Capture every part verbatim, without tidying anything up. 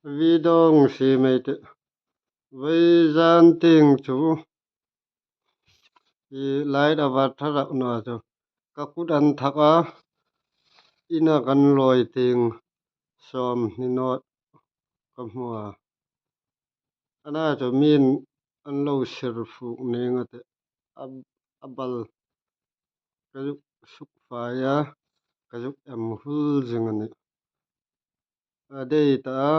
Video hung siem ei tih. Vawizan tieng chu hi light a var thar a ni a chu, ka kut an thak a, ina kan lawi tieng sawm hni naw ka hmu a. Ana chu mi'n an lo sir fuk ning a tih. A, a bal ka zuk suk fai a, ka zuk em hul zing a nih. A dei ta a,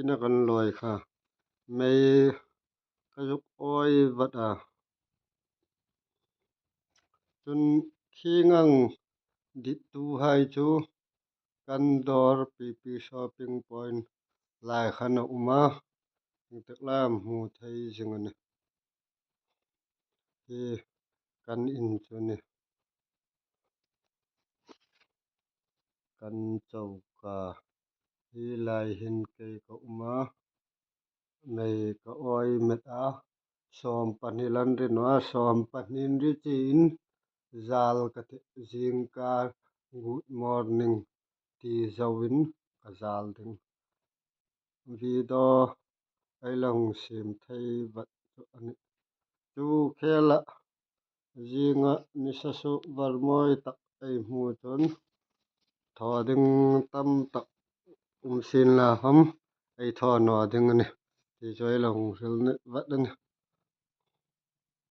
ina kan lawi kha mei ka zuk awi vat a. Chun khi ngang dittuhai chu kan dawr P P shopping point lai khan a um a, ieng tak lai am hmu thei zing a nih. Hi kan in chu ni. Kan choka hi lai hin kei ka um a, mei ka awi met a, sawm pahni lan ri naw a, sawm pahni ri chin zal ka ti, zingkar good morning ti zoin ka zal ding. Video ei la hung siem thei vat chu a nih. Chu khela zinga nisa suok var mawi tak ei hmu chun thaw ding tam tak um sien la khom ei thaw naw ding a nih. Ti chu ei la hung hril vat a nih.